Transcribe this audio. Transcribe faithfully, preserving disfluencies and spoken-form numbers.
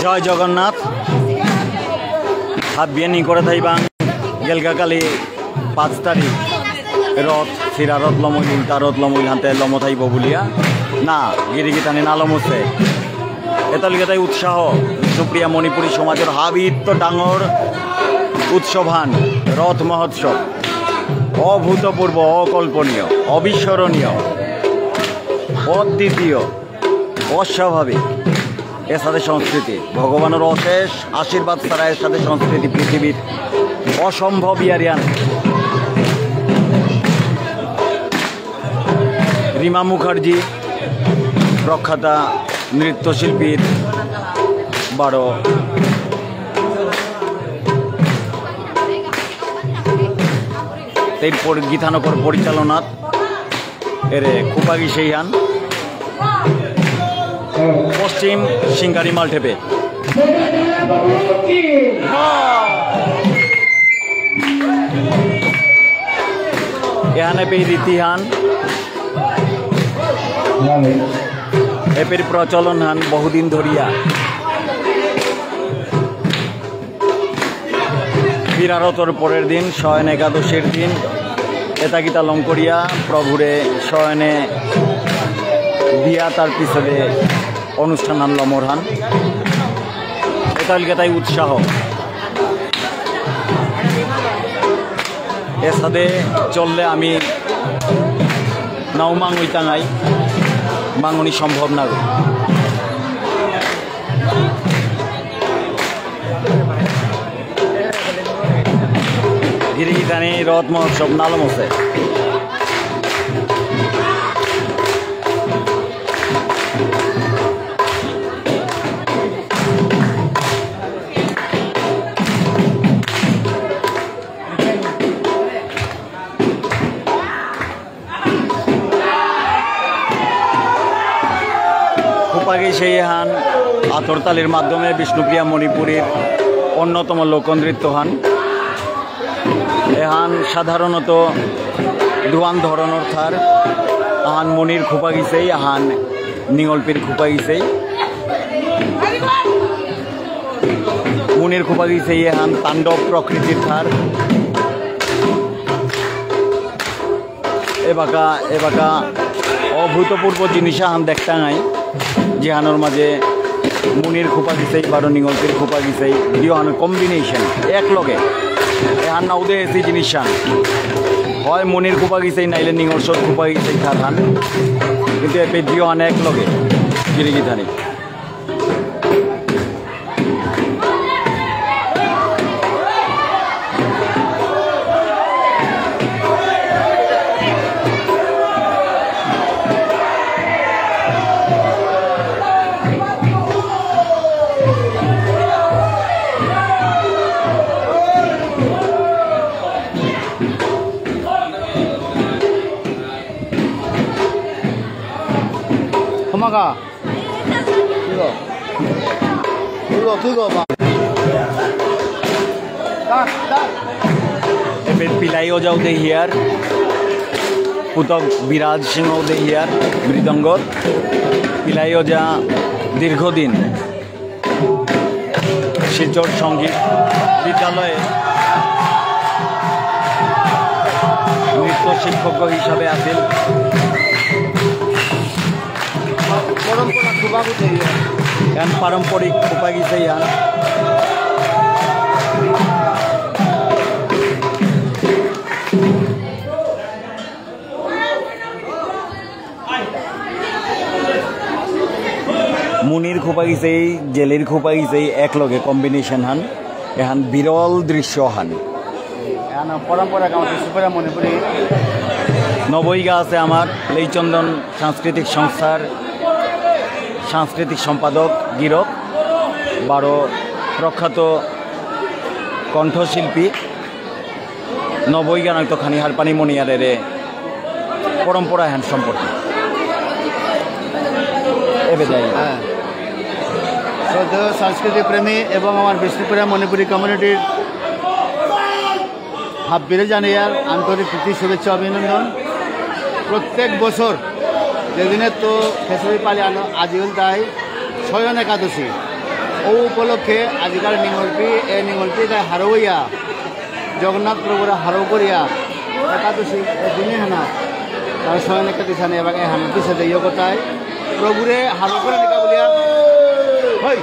জয় জগন্নাথ। হাবিয়ে নিঙকরে থাইবাং গেলগা কালি পাঁচ তারিখ রথ, ফিরা রথ লমইল, উল্টা রথ লমইল, হানতে লম থাইব বুলিয়া। না, গিরি গিথানি না লমসে। এতালিকাতাই উৎসাহ, বিষ্ণুপ্রিয়া মণিপুরী সমাজর হাবিত্ত ডাঙর উৎসবহান, রথ মহোৎসব। অভূতপূর্ব, অকল্পনীয়, অবিস্মরণীয়, অদ্বিতীয়, অস্বাভাবিক। এসাদে সংস্কৃতি, ভগবানর অশেষ আশীর্বাদ ছাড়া এসাদে সংস্কৃতি পৃথিবীর অসম্ভব ইয়ারিয়ান। রিমা মুখার্জি, প্রখ্যাতা নৃত্যশিল্পীর বারো তেইর পর গীতানগর পরিচালনাত এরে খুপাগি সেইহান পশ্চিম সিঙ্গারি মালঠেপে। এহানে পে রীতিহান এপের প্রচলন হান বহুদিন ধরিয়া। ফিরারতর পরের দিন, শয়ন একাদশীর দিন, এতা গীতা লম করিয়া প্রভুরে শয়নে দিয়া তার পিছনে অনুষ্ঠান হান লমর হান। এতা হইল গেতাই উৎসাহ। এসাদে চললে আমি নাও মাঙনি তাঙাই, মাঙনি সম্ভব না। গিরি গিথানি রথ মহোৎসব নালমসে। খুপাগি সেই হান আতরতালির মাধ্যমে বিষ্ণুপ্রিয়া মণিপুরীর অন্যতম লোকনৃত্য হান। এহান সাধারণত দুহান ধরনর থার, আহান মুনির খুপাগি সেই, আহান নিঙলপির খুপাগি সেই। মুনির খুপাগি সেই এহান তাণ্ডব প্রকৃতির থার। এবাকা, এবাকা অভূতপূর্ব জিনিস আহান দেখতাঙাই, যেহানর মাঝে মুনির খুপাগি সেই, বারো নিঙলপির খুপাগি সেই, দিও হানর combination, এক লগে। এহান না উদে এসি জিনিস হান। হয় মুনির খুপাগি সেই, নাইলে নিঙলসর খুপাগি সেই থার হান। কিন্তু এপে দিও হান এক লগে। গিরি গিথানি। ক্ষমা কা? এপের পিলাই ওজাও দেহিয়ার, পুতক বিরাজ সিংহ দেহিয়ার, মৃদঙ্গর। পিলাই ওজা দীর্ঘদিন শিলচর সঙ্গীত বিদ্যালয়ে নৃত্য শিক্ষক হিসাবে আছিল। পরম্পরা খুবাবু চাই। এহান পারম্পরিক খুপাগি সেই এহান। মুনির খুপাগি সেই, জেলির খুপাগি সেই, এক লগে combination হান। এহান বিরল দৃশ্য হান। এহান পরম্পরা গাঁও বিষ্ণুপ্রিয়া মণিপুরী। নবইগা আছে আমার লেইচন্দন সাংস্কৃতিক সংস্থার সাংস্কৃতিক সম্পাদক গিরক, বারো প্রখ্যাত কণ্ঠশিল্পী। নবইগানক তো খানি হারপানি মনিয়ারেরে পরম্পরা হান সম্পর্কে। এবে যাই। হ্যাঁ। শ্রদ্ধেয় সংস্কৃতি প্রেমী এবং আমার বিষ্ণুপ্রিয়া মণিপুরী কমিউনিটির হাব্বিরে জানিয়ার আন্তরিক প্রীতি শুভেচ্ছা অভিনন্দন। প্রত্যেক বছর যেদিনে তো খেসুরি পালি আনো, আজি হল তাই শয়ন একাদশী। ও উপলক্ষে আজিকার নিঙলপি, এ নিঙলপি তাই হারৌয়া, জগন্নাথ প্রভুরে হারৌ করিয়া, একাদশী এ দিনে হানা, তার স্বয়ং একাদশী হানা, এবার এ হানা দিছে যে ইয়ে কথায়, প্রভুরে হারৌ করে নিকা বলিয়া, হই।